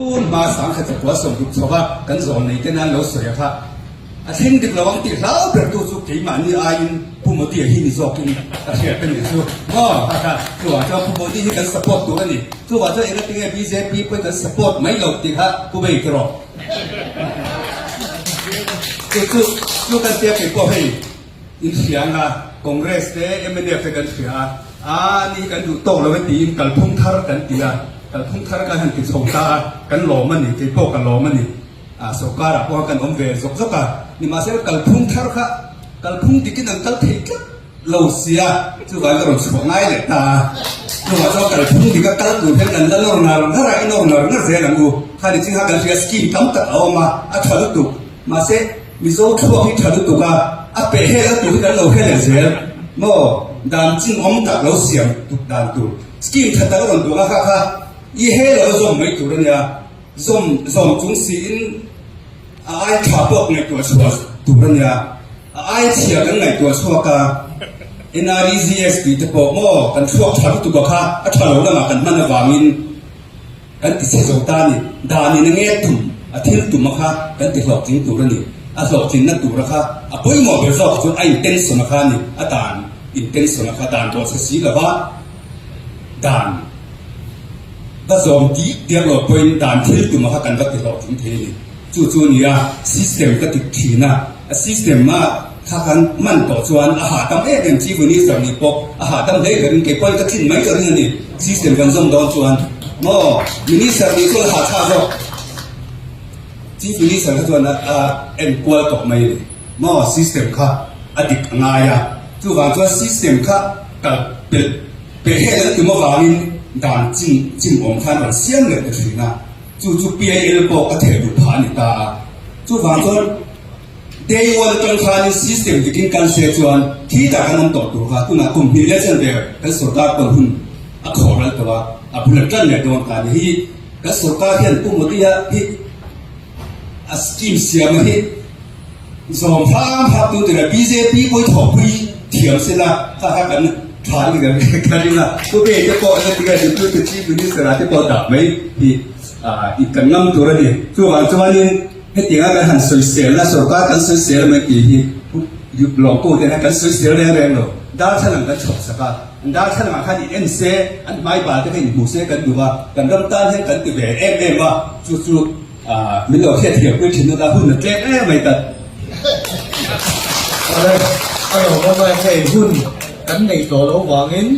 Tun hma 1960 chho a kan zawn nei te nan lo sawi a kha a thleng dik lo ang tih hlau ber tu chu keimahni aiin Pu Modi-a hi ni zawkin ka hriat a nih chu maw kha kha chuvang chuan Pu Modi hi kan support tur a ni chuvang chuan engatinge bjp pawhin kan support mai lo tih kha Pu Bei ti rawh chu chu chu kan tia kei pawh hei in hria anga Congress te mnf te kan hria a aa ni hi kan duh tawk lo e tiin kalphung thar kan ti a kalphung thar kan han ti chho ta a kan lawm a ni kei pawh ka lawm a ni a sorkar ah pawh kan awm ve zawk zawk a nimahsela kalphung thar kha kalphung dikin an kal thei tlat lo sia chuvang ka rawn chhuah ngai leh ta a chuvang chuan kalphung dika kal tur hian kan la nawr ngar ngar a i nawr ngar ngar zel ang u khani chingha kan hria scheme tam tak a awm a a tha lutuk mahse Mizo thluak hi tha lutuk a a peh hel a tur hi kan lo hre leh zel maw dan chin awm tak lo siam tuk dan tur scheme tha tak a rawn duang a kha kha i he lo a zawm mai tur a nia. Zawm zawm chung siin a ai tha pawh ngaihtuah chhuah tur a nia. A ai chhia kan ngaihtuah chhuak a, NREGS tih te pawh maw kan thluak tha lutuk a kha a tha lo lamah kan hman avangin kan ti chhe zo ta a ni. Danin a nge tum a thil tum a kha kan ti hlawhtling tur a ni. A hlawhtlinna tur a kha a pawimawh ber zawk chu a intention a kha a ni. A dan intention a kha dan pawh chhe si lova dan. Va zawm tih tir lo pawhin dan thil tum a kha kan va ti hlawhtling thei a ni. Chu chu a ni a, system ka ti thin a, a system a kha kan hman tawh chuan a hahdam em em Chief Minister nih pawh a hahdam hle berin kei pawhin ka tlin mai ka ring a ni. System kan zawm dawn chuan maw Minister nih chuan a hahthlak zawk. Chief Minister kha chuan a enkual tawh mai a ni. Maw system kha a dik a ngai a, chuvang chuan system kha kal pelh Peh hel an tum avangin dan chin chin awm khan rawn siam leh ta thin a, chu chu PIL pawh ka theh duh phah a ni ta a. Chuvang chuan day one atang khanin system dikin kal se chuan khi tak an awm tawh tur kha tunah kum hnih leh chen vel kan sorkar pawn hun a khawh ral tawh a, a bul a tan leh dawn ta ni hi. Kan sorkar hian Pu Modi-a hi a scheme siam a hi Zawm hram hram tu tura bjp pawi thawhpui thiam sela kha kha kan tha ni kan ka ring a pu be te pawh eng tia deputy chief minister ah te pawh dah mai hi i kan ngam tur a ni chuvang chuanin hetianga kan han sawisel na sorkar kan sawisel mai tih hi lawngtu te hian kan sawisel reng reng lo darthlalang kan chhawp sak a an darthlalang ah khan in en se an hmai bal te kha in hmu se kan duh a kan ram tan hian kan ti ve em em a chu chu Min lo hriat thiam pui thin nula hun a tlek em mai tat. Awle, a lo awm a, hei hun kan neih tawh loh vangin.